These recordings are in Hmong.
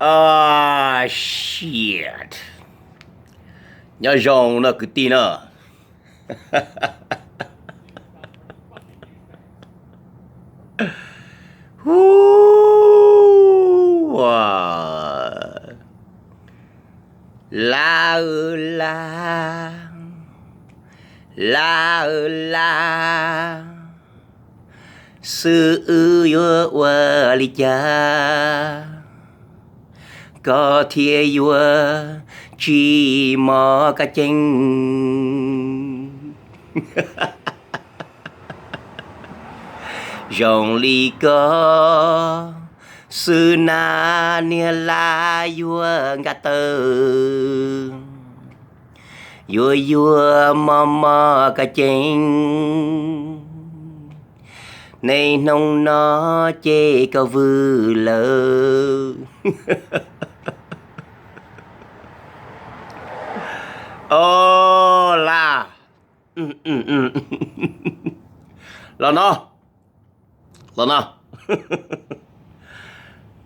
Ah, shit. Nyob zoo no kwv tij na. Hu, laj, laj, laj, laj, xwb wb yuav ua li cas koj thiaj yuav tsis mob kab cees. Zoo li koj xwb na, niag laj yuav nka taw, yuav yuav mob mob kab cees, niaj hnub no ces koj vwm lawm. Os, laj, los no, los no,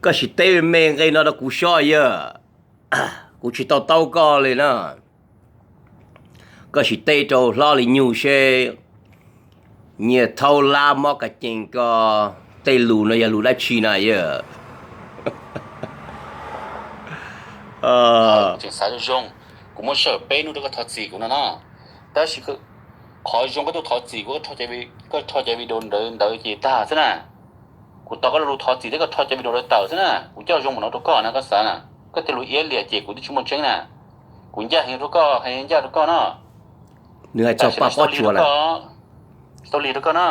koj sim teb me nqe no rau kuv saib yawg. Kuv tsis tau taub koj li na. Koj sim teb rau hlob li nyuj seb nyias thaub laj mob kab cees ko tej lus no yog lus dab tsi na yawg? Tseem xav zoo zoo, kuv muab sij hawm peb hnub rau koj thov txim kuv no no. Tab sis qhov zoo koj tuaj thov txim kuv, koj rho cov video ntawd ntawd ces tag xwb na. Kuv tos koj lus thov txim thiab koj rho cov video ntawd tawm xwb na. Kuv coj zoo mus no rau koj na, koj xav na. Koj tej lus iab liam ces kuv twb tsis muaj tseeb na. Kuv ncaj heev rau koj, hais ncaj rau koj no. Nws hais txog Paj Pob Tsuas lawm. Tsis tau li rau koj na.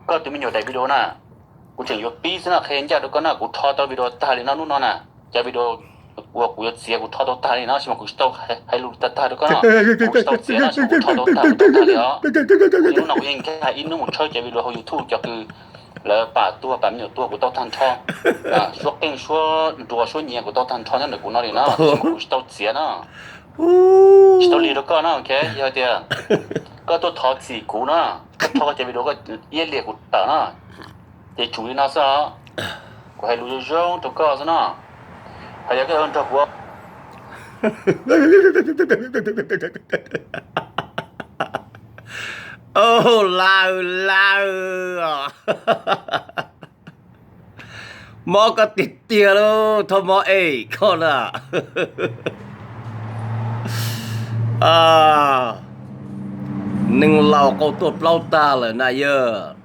Koj tus me nyuam daim video na, kuv tseem yuav pib xwb no, qhia ncaj rau koj na, kuv rho tau video tag li no hnub no na. Cov video uas kuv yuav txiav kuv rho tau tag li no, tab sis mas kuv tsis tau hais lus tag tag rau koj no. Kuv tsis tau txiav no, tab sis kuv rho tau tag, kuv tau tag li os. Hnub no kuv yeej nkag ib hnub mus tshawb cov video hauv YouTube cov kws lawv pam tuag pam me nyuam tuag kuv tau tag nrho. Suab qeej suab nruas suab nyiav kuv tau tag nrho nyob ntawm kuv no li no, tab sis mas kuv tsis tau txiav no. Tsis tau li rau koj no, ok, yog tias koj tuaj thov txim kuv no, koj rho koj cov video koj iab liam kuv tawm no, ces tsum li no xwb os. Kuv hais lus zoo zoo rau koj xwb no. Hais yog koj yuav nrog kuv Au, lawm lawm os. Mob koj tiag tiag lauj, thov mob es koj na. Neeg laus qau tuaj plaub tag lawm na yawg.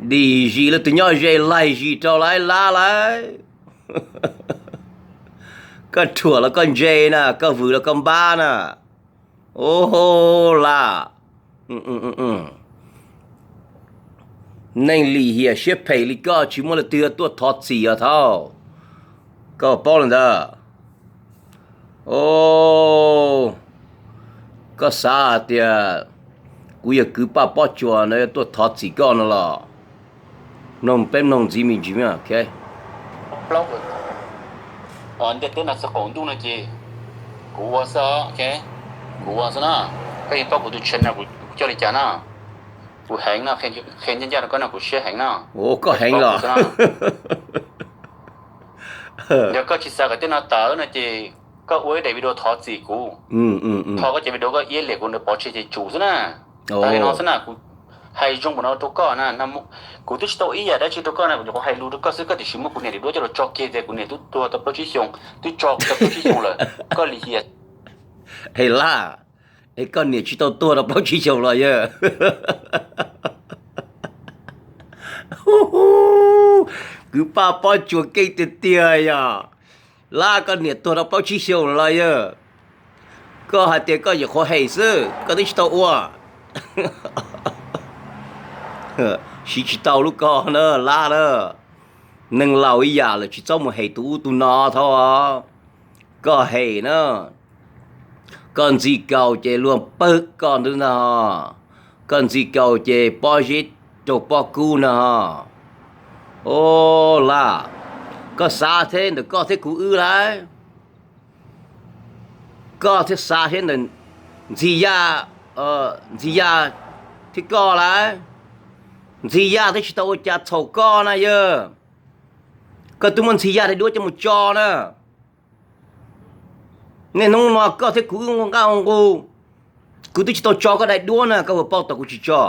Dim zis lawv tus nyob ze laig zis rau lawv lab lawm. Koj rhuam los koj ntse na, koj vwm los koj npab na. Au, lawm. Neeg lim hiam siab phem li koj tsis muaj leej twg tuaj thov txim os thaub. Koj paub li ntawd. Au, koj xav hais tias kuv yog kwv Paj Pob Tsuas no yuav tuaj thov txim koj no los? Mloog peb mloog ntxiv me ntsis, ok. Ntiaj teb no txog qaum ntuj no ces kuv ua xwb, ok. Kuv ua xwb na. Koj yeej paub kuv tus channel kuv coj li cas na. Kuv heev no, qhia ncaj ncaj rau koj no, kuv siab heev no. Au, koj heev los? Yog koj tsis xav kom tej no tawm no ces koj ua ib daim video thov txim kuv. Thov koj cov video koj iab liam kuv ntawd pov tseg ces tsum xwb na. Tag li no xwb na, kuv hais zoo npaum no rau koj na. Kuv twb tsis tau ib yam dab tsi rau koj na, kuv nyuam qhuav hais lus rau koj xwb, koj tiam sis muab kuv niam daim duab coj los tso kiag tias kuv niam twb tuag tau plaub tsib xyoos, twb tso tau plaub tsib xyoos lawm. Koj lim hiam. Es lawm, es koj niam tsis tau tuag rau plaub tsib xyoos los yawg? Kwv Paj Pob Tsuas keej tiag tiag yog. Lawm, koj niam tuag rau plaub tsib xyoos los yawg? Koj hais tias koj nyuam qhuav hem xwb, koj twb tsis tau ua. Siv tsis tau lub koj na, lawm na. Neeg laus ib yam lawm tsis txhob mus hem tus ub tus no thaub. Koj hem na, koj ntxim kaus ces luag pawg koj ntawd ntag. Koj ntxim kaus ces pob zeb rau pob kub ntag. Au, lawm, koj xav thiab ntawm koj thiab kuv wb lawm. Koj thiaj xav thiab ntawm Ntxhi Yaj, Ntxhi Yaj thiab koj lawm. Ntxhi Yaj twb tsis tau ua cas txhaum koj na yawg. Koj twb muab Ntxhi Yaj daim duab coj mus tso na. Niaj hnub no koj thiab kuv wb nqaj nqus, kuv twb tsis tau tso koj daim duab na, koj puas paub tias kuv tsis tso?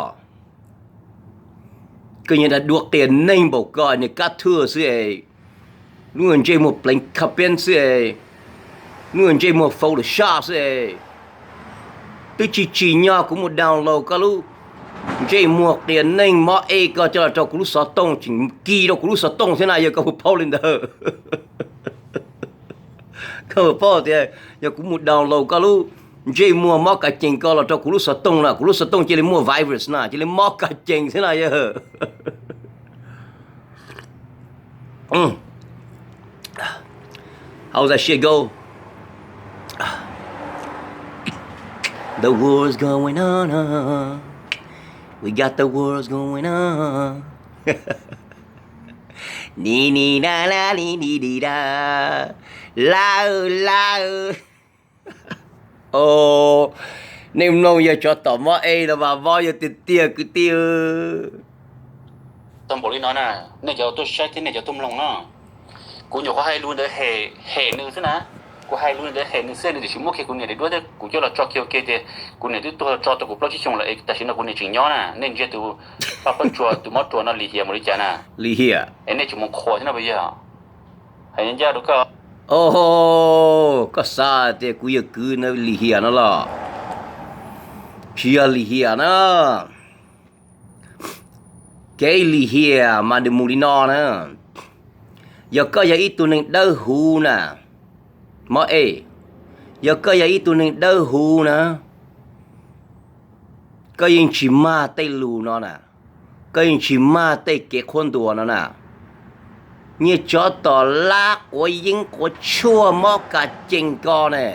Koj niag daim duab qias neeg npaum koj, niag kab thuaj xwb es, lub ntsej muag pleev kha peeb xwb es, lub ntsej muag Photoshop xwb es. Twb tsis tsim nyog kuv mus download koj lub ntsej muag qias neeg mob ej ko coj los rau kuv lub xov tooj, tseem kis rau kuv lub xov tooj thiab na yawg, koj puas paub li ntawd? Koj puas paub tias yog kuv mus download koj lub ntsej muag mob kas cees ko los rau kuv lub xov tooj na, kuv lub xov tooj cia li muaj virus na, cia li mob kas cees thiab na yawg. How's that shit go? The war's going on. We got the war's going on. Ni ni da la ni ni di da. Lawm lawm. Os, nej mloog yawg tsov tom mob ej no mas mob yawg tiag tiag kwv tij. Tau npaum li no na, nej cov tuaj saib thiab nej cov tuaj mloog no, kuv nyuam qhuav hais lus ntawd hem nws xwb na. Kuv hais lus ntawd hem nws xwb, nws tiam sis muab kiag kuv niam daim duab thiab kuv coj los tso kiag ua ke tias kuv niam twb tuag tso tau kuv plaub tsib xyoos lawm es tam sim no kuv niam tseem nyob na. Nej ntsia tus paj pob tsuas tus mob ruas no Lis Hiam mus li cas na? Lis Hiam. Es nej tseem mus qhuas thiab no puas yog? Hais ncaj rau koj. Os, koj xav tias kuv yawg kwv na Lis Hiam no los? Tsis yog Lis Hiam na. Kev Lis Hiam mas nws mus li no na. Yog koj yog ib tug neeg dawb huv na, mob ej, yog koj yog ib tug neeg dawb huv na, koj yeej tsis mag tej lus no na, koj yeej tsis mag tej kev qhuab ntuas no na. Niag tsov tom lab quav yeeb quav tshuaj mob kas cees ko ne,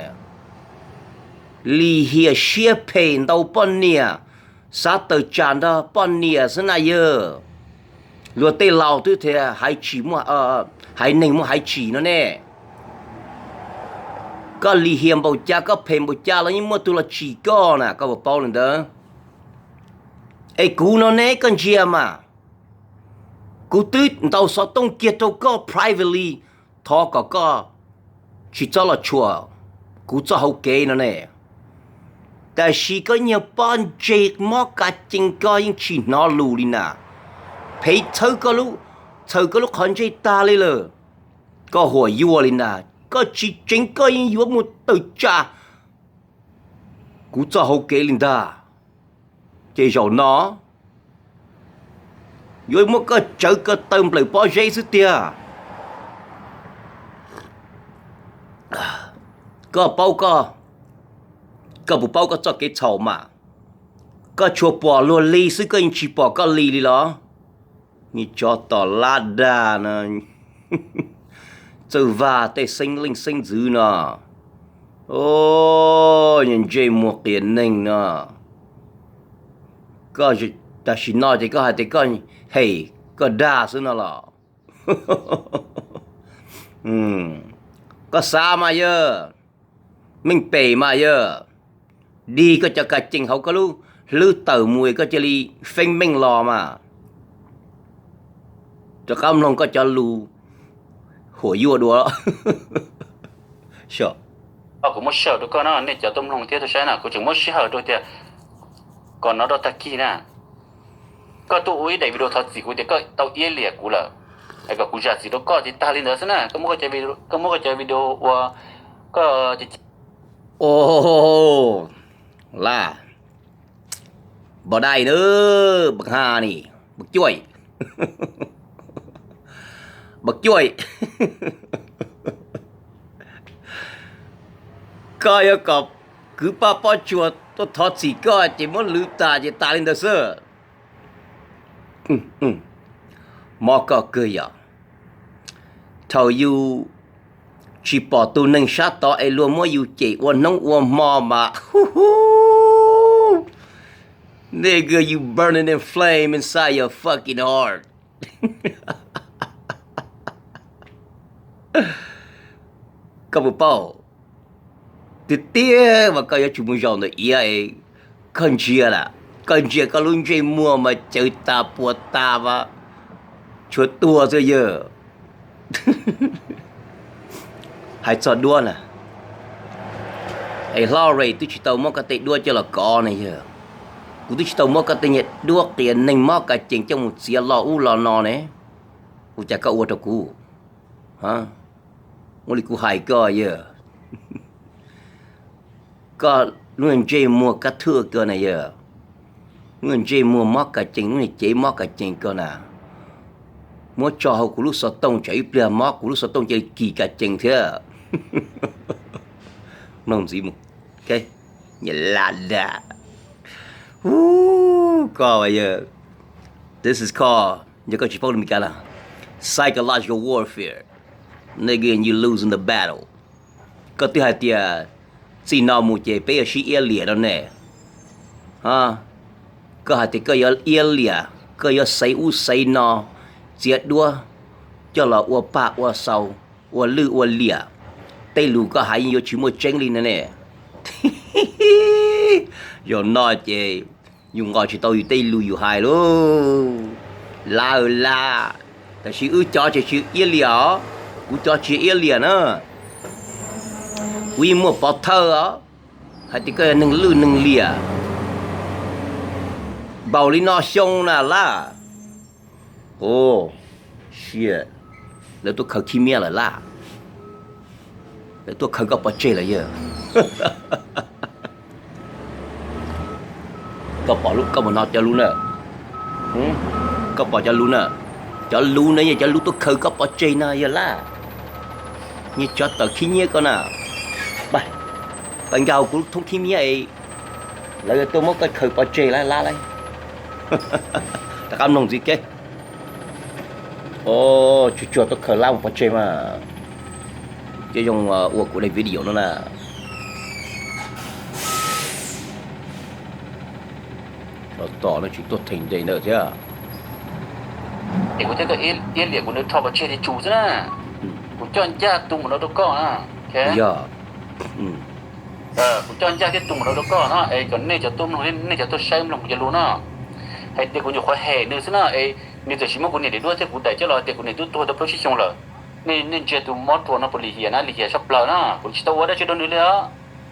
Lis Hiam siab phem ntaus poj niam, xav tawm tsam nrog poj niam xwb na yawg. Luag tej laus twb tias haiv tsim muaj, haiv neeg muaj haiv tsim no ne. Koj Lis Hiam npaum cas, koj phem npaum cas los yeej muaj tus los tsim koj na, koj puas paub li ntawd? Es kuv no ne, koj ntsia mas, kuv twb ntaus xov tooj kiag rau koj privately, thov kom koj tsis txhob los tshuam kuv txoj hauv kev no ne. Tab sis koj niag pob ntseg mob kas cees ko yeej tsis hnov lus li na. Phev txhawb koj lub, txhaws koj lub qhov ntsej tag li lawm. Koj huam yuaj li ntag, koj tsis tseev koj yeej yuav mus tawm tsam kuv txoj hauv kev li ntag. Ces zaum no yuav muab koj tsawv ko taw nplawm pob zeb xwb tiag. Koj paub koj, koj puas paub koj txoj kev txhaum mas? Koj tsuas pom luag li xwb, koj yeej tsis pom koj li li los? Niag tsov tom lab dag no, Txawj Vaj tej xeeb leej xeeb ntxwv no, o, niag ntsej muag qias neeg no, koj tam sim no ces koj hais tias koj hem koj dag xwb no los? Koj xav mas yawg, meej pem mas yawg, dig koj cov kas cees hauv koj lub hlwb tawm mus koj cia li feeb meej los mas. Rov qab mloog koj cov lus huam yuaj dua. Kuv muab sij hawm rau koj no, nej cov tuaj mloog thiab tuaj saib na, kuv tseem muab sij hawm rau tias kom no rau tag kis na. Koj tuaj ua ib daim video thov txim kuv tias koj tau iab liam kuv lawm, es kom kuv zam txim rau koj ces tag li ntawd xwb na. Koj muab koj cov video ua koj Os, la, npam dai na, npam ha ni, npam cuaj, npam cuaj. Koj yuav kom kwv Paj Pob Tsuas tuaj thov txim koj ces muab lwv tas ces tas li ntawd xwb. Mob koj kawg yom. Thaum yus tsis pom tus neeg sab tod es luag muab yus cem ua hnub ua hmo mas, nigga, you burning in flame inside your fucking heart. Koj puas paub? Tiag tiag mas koj yuav tsum mus zaum ntawm iav, koj ntsia lawm. Ntsia koj lub ntsej muag mas cawv tas puas tas as, tshuav tuag xwb yawg. Hais txog duab na, es Hlob Ray twb tsis tau muab koj tej duab coj los kov ne yawg. Kuv twb tsis tau muab koj tej niag duab qias neeg mob kas cees coj mus txiav lo ub lo no ne. Ua cas koj ua rau kuv? Ua li kuv hais koj yawg, koj lub ntsej muag kab thuaj ko na yawg, lub ntsej muag mob kas cees, lub niag cev mob kas cees ko na, muab tso hauv kuv lub xov tooj tsam ib pliag mob kuv lub xov tooj cia li kis kas cees thiab. Mloog ntxiv mus, nyiam laj dag. Koj, this is called, yog koj tsis paub lus Meskas na, psychological warfare. Nigga, you losing the battle. Koj twb hais tias txij no mus ces peb yuav sib iab liam no ne. Koj hais tias koj yuav iab liam, koj yuav xaiv ub xaiv no, txiav duab coj los ua paj ua xau, ua lwj ua liam. Tej lus koj hais yeej yuav tsis muaj tseeb li no ne. Zaum no ces yus nqos tsis tau yus tej lus yus hais lauj. Laj laj, tab sis wb cov ces tsis iab liam os, kuv cov tsis iab liam na. Kuv yeej muaj pov thawj os, hais tias koj yog neeg lwj neeg liam. Npaum li no xyoo na Laj. Ov, sia, lawv tuaj khaws khib miab lawm Laj. Lawv tuaj khaws koj pov tseg lawm yawg. Koj pom lub, koj mus no cov lus na. Koj pom cov lus na. Cov lus na yog cov lus tuaj khaws koj pov tseg no yawg Laj. Nyias tsov tawm khib nyiab koj na. Pab nkag kuv thoob khib nyiab es lawv tuaj muab koj khaws pov tseg Laj Laj lauj. Rov qab mloog ntxiv ke. Tsuag tsuag tuaj khaws Laj mus pov tseg mas. Cov zoo ua kuv daim video no na. Tsov tom no tsis tuaj theem ntej ntawd thiab. Ces kuv thiaj iab liam kuv nws rho pov tseg li tsus xwb na. Kuv coj ncaj tu mus no rau koj na. Yog. Kuv coj ncaj thiab tu mus no rau koj no es kom nej cov tuaj mloog, nej cov tuaj saib mloog kuv cov lus no. Hais tias kuv nyuam qhuav hem nws xwb na es nws txawm tsis muab kuv niam daim duab thiab kuv daim coj los hais tias kuv niam twb tuag tau plaub tsib xyoo lawm. Nej, nej ntsia tus mob ruas no puas lim hiam na, lim hiam tshaj plaws na. Kuv tsis tau ua dab tsi rau nws li os.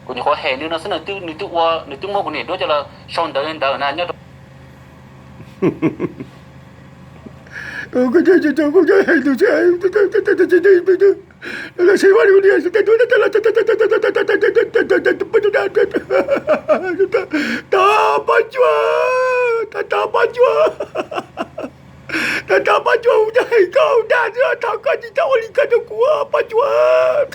Kuv nyuam qhuav hem nws no xwb, nws twb ua, nws twb muab kuv niam duab coj los sau ntawv ntawd na nyob rau Tag pab cuam, tag tag pab cuam, tag tag pab cuam, kuv cov hais koj dag xwb, thov koj tsis txhob ua li ko rau kuv pab cuam.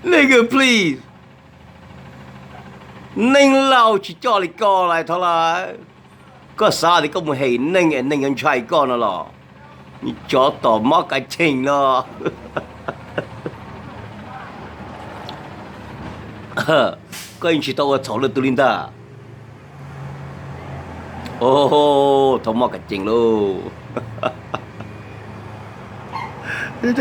Nigga, please. Neeg laus tsis coj li ko lawm thov lawm. Koj xav tias koj mus hem neeg es neeg yuav ntshai koj no los? Tsov tom mob kav cheem no. Koj yeej tsis tau ua txhaum leej twg li ntag. Thov mob kav ceem lauj. Tiag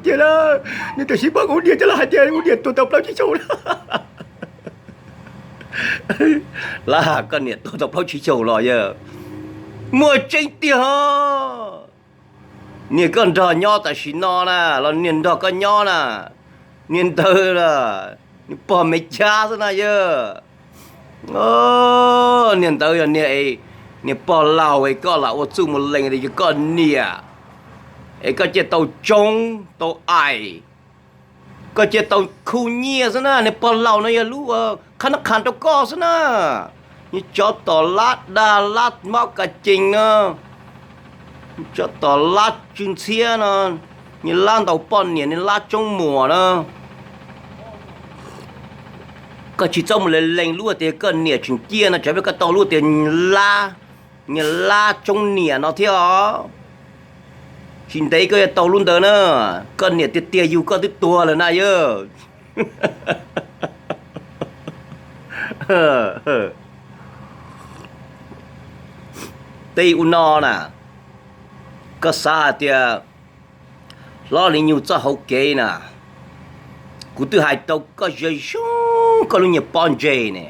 tiag, nws tam sim muab kuv niam coj los hais tias kuv niam tuag tau plaub tsib xyoos lawm. Laj, koj niam tuag tau plaub tsib xyoos los yog muaj tseeb tiag os. Niag koj nrog nyob tam sim no na los niag nrog koj nyob na, niag ntawd na, niag pog me chab xwb na yog. Niag ntawd yog niag, niag pog laus es koj lam ua txuj mus lees tias yog koj niam, es koj cia tau tsoob tau aim, koj cia tau khu nyiaj xwb na. Niag pog laus no yog lub qhab nab qhas rau koj xwb na. Niag tsov tom lab dag lab mob kav ceem no, tsov tom lab tsw ntxhiab no, niag lab ntaus poj niam, niag lab tsoob muam no. Koj tsis txhob mus lees lub tias koj niam tseem ciaj no, tsam koj tau lub tias lab, niag lab tsoob niam no thiab os. Tsis ntev koj yuav tau lub ntawd na. Koj niam tiag tiag yug koj twb tuag lawm na yog. Tej ua no na, koj xav hais tias hlob Lis Nyug txoj hauv kev na, Kuv twb hais rau koj zoo zoo, koj lub niag pob ntseg ne.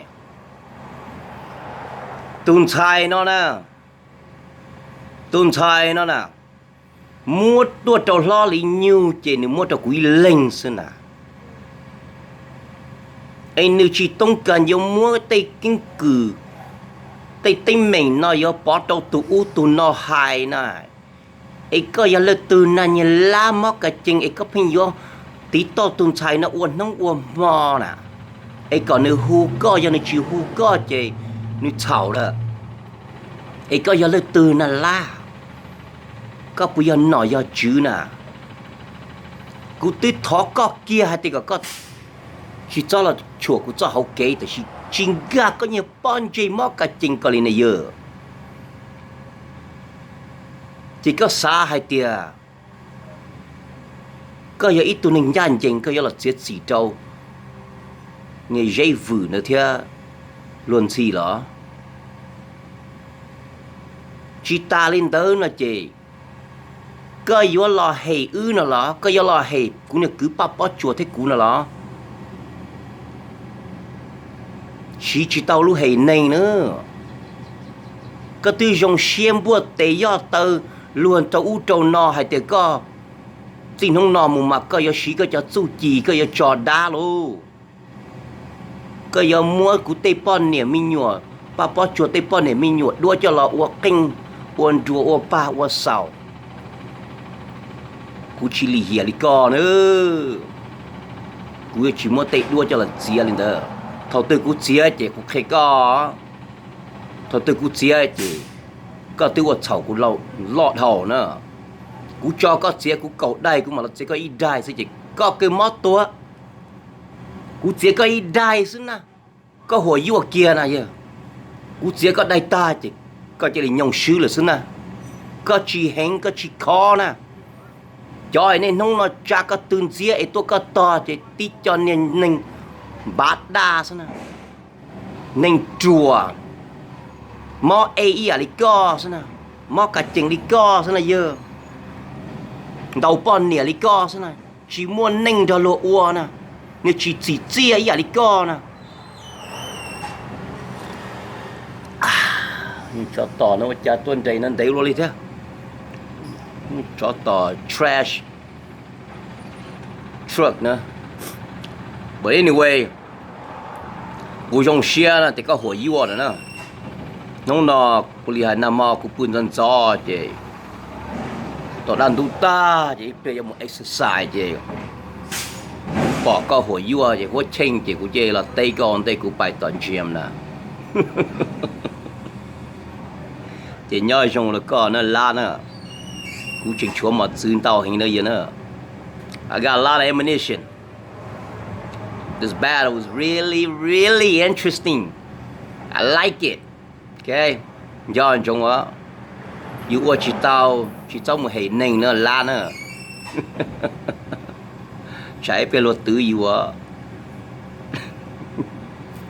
Tus ntxhais no na, tus ntxhais no na, muab tuaj rau hlob Li Nyug ces nws muab rau kuv ib leeg xwb na. Es nws tsis toob kas yuav muab tej keeb kwm, tej teeb meem no yuav pov rau tus ub tus no hais na. Es koj yog leej twg na, niag lab mob kas cees, es koj pheej yuav tiv tauj tus ntxhais no ua hnub ua hmo na? Es kom nws hu koj, yog nws tsis hu koj ces nws txhaum lawm. Es koj yog leej twg na lab? Koj puas yog nom yog tswv na? Kuv twb thov koj kiag hais tias kom koj tsis txhob los tshuam kuv txoj hauv kev, tab sis tsis nkag koj niag pob ntseg mob kas cees ko li ne yawg. Ces koj xav hais tias koj yog ib tug neeg ncaj ncees, koj yuav los txiav txim rau niag Zeb Vwm ntawd thiab luag ntxhi los? Tsis tas li ntawd no ces koj yuav los hem wb no los? Koj yuav los hem kuv niag kwv Paj Pob Tsuas thiab kuv no los? Siv tsis tau lub hem neeg na. Koj twb zoo siab npuaj tes yoj taw luag rau ub rau no hais tias koj txij hnub no mus mas koj yuav siv koj cov txuj ci, koj yuav tso dab lauj. Koj yuav muab kuv tej poj niam me nyuam, Paj Pob Tsuas tej poj niam me nyuam duab coj los ua qeej, ua nruas, ua pag ua xaus. Kuv tsis lim hiam li koj na. Kuv yuav tsis muab tej duab coj los txiav li ntawd. Thaum twg kuv txiav ces kuv qhia koj. Thaum twg kuv txiav ces koj twb ua txhaum kuv loj dhau na. Kuv tso koj txiav kuv kaum daig, kuv mam los txiav koj ib daig xwb ces koj kawg mob tuag. Kuv txiav koj ib daig xwb na, koj huam yuaj kiag na yawg. Kuv txiav koj daig tag ces koj cia li nyoog swb lawm xwb na. Koj tsis heev, koj tsis khov na. Cov es niaj hnub no tsa koj tw ntxiab es tuaj koj tog ces tib co niag neeg npav daj xwb na. Neeg ruam, mob ej ib yam li koj xwb na, mob kas cees li koj xwb na yawg. Ntaus poj niam li koj xwb na, tsis muaj neej nrog luag ua na, nws tsis txim txiaj ib yam li koj na. Tsov tom no ua cas tuaj nres no ntev ua luaj li thiab. Tsov tom trash truck na. But anyway, kuv zoo siab na tias koj huam yuaj lawm na. Hnub no kuv li hais nag hmo kuv pw ntxov ntxov ces tom dab ntub tag ces ib pliag yuav mus exercise ces kuv pom koj huam yuaj ces huab cheej ces kuv cia li los teb koj ua ntej kuv pais tom gym na. Ces nyob zoo rau koj na lab na, kuv tseem tshuav mos txwv ntau heev na yawg na. I got a lot of ammunition. This battle was really, really interesting. I like it. Okay, nco ntsoov os, yus ua tsis tau tsis txhob mus hem neeg na lab na. Tsam ib pliag luag twv yus os.